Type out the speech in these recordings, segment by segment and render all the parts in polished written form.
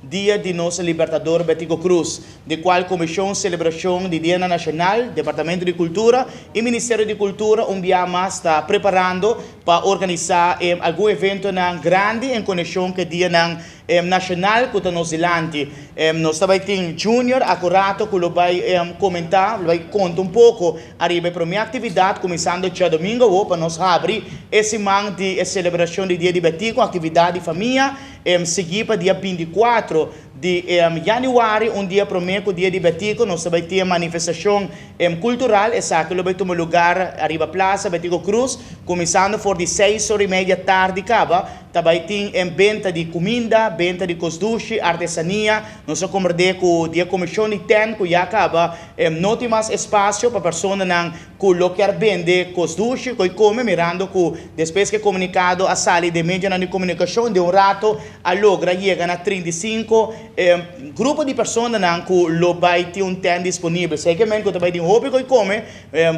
Dia di nos Libertador Betico Croes, di cual Comision Celebracion di Dia Nacional, Departamento di Cultura y Ministerio di Cultura un biaha mas ta preparando pa organisa algun eventonan grandi en conexion cu e dianan nacional cu ta nos dilanti. Nos ta bay tin Junior acurato cu lo bay comenta, lo bay conta un poco ariba e prome actividad cuminsando djadomingo awo pa nos habri e siman di e celebracion di Dia di Betico, actividad di famia, sigui pa dia 24 di januari, un dia prome cu Dia di Betico, nos ta bay tin e manifestacion cultural. Esaki lo bay tuma lugar ariba Plaza Betico Croes, cuminsando for di 6:30 tardi caba. Ta bay tin benta di cuminda, benta di cos dushi, artesania. Nos a comprende cu di e comision di tent cu ya caba no tin mas espacio pa personanan cu lo kier bende cos dushi, coy come, mirando cu despues cu e comunicado a sali den medionan di comunicacion, den un rato a logra yega na 35 grupo di personanan cu lo bay tin un tent disponibel. Zekermente cu ta bay tin hopi coy come,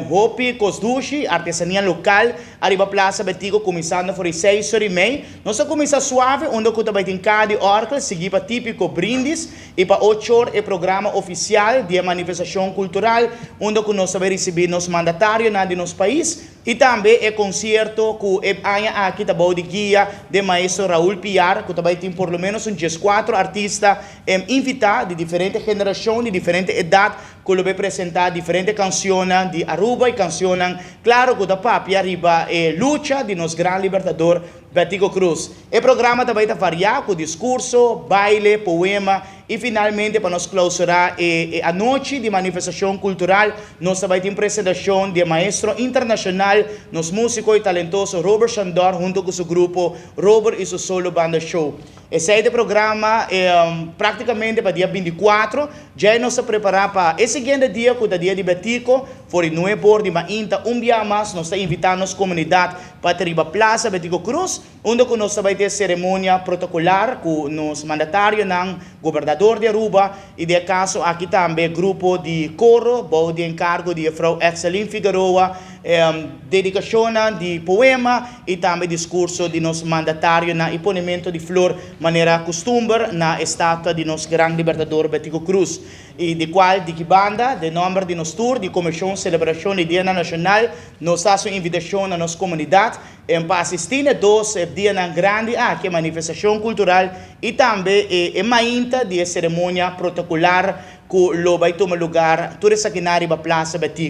hopi cos dushi, artesania local ariba Plaza Betico cuminsando for di 6:30. Nos a cuminsa suave, unda cu ta bay tin cadi orkel, sigui pa tipico brindis y pa 8 or e programa oficial di e manifestacion cultural, unda cu nos ta bay ricibi nos mandatarionan di nos pais y tambe e concierto cu e aña aki ta bou di guia di maestro Raúl Piar, cu ta bay tin por lo menos un 14 artista invita di diferente generacion, di diferente edad, cu lo bay presenta diferente cancion di Aruba y cancion, claro, cu ta papia riba e lucha di nos gran libertador Betico Croes. E programa tambe ta varia cu discurso, baile, poema y finalmente pa nos clausura e anochi di manifestacion cultural, nos tambe tin presentacion di maestro internacional, nos musico y talentoso Robert Chandor hunto cu su grupo Robert y su Solo Banda Show. Esey ta e programa practicamente pa dia 24. Ya nos ta prepara pa e siguiente dia, cu ta Dia di Betico, for di 9 or di mainta. Un dia mas, nos ta invitando nos comunidad pa riba Plaza Betico Croes, unda cu nos bay tin ceremonia protocolar cu nos mandatarionan, gobernador di Aruba y den caso aki tambe grupo di coro, bou di encargo di Frau Excelin Figueroa, dedicacion di poema y tambe discurso di nos mandatarionan y ponimento di flor manera custumber na estatua di nos gran libertador Betico Croes. Y di cual di banda, di nomber di nos tur, di Comision Celebracion di Dia Nacional, nos ta haci un invitacion na nos comunidad pa asisti na dos dia grandi aki, manifestacion cultural y tambe e mainta di ceremonia protocolar cu lo bay tuma lugar tur esaki na riba Plaza Betico.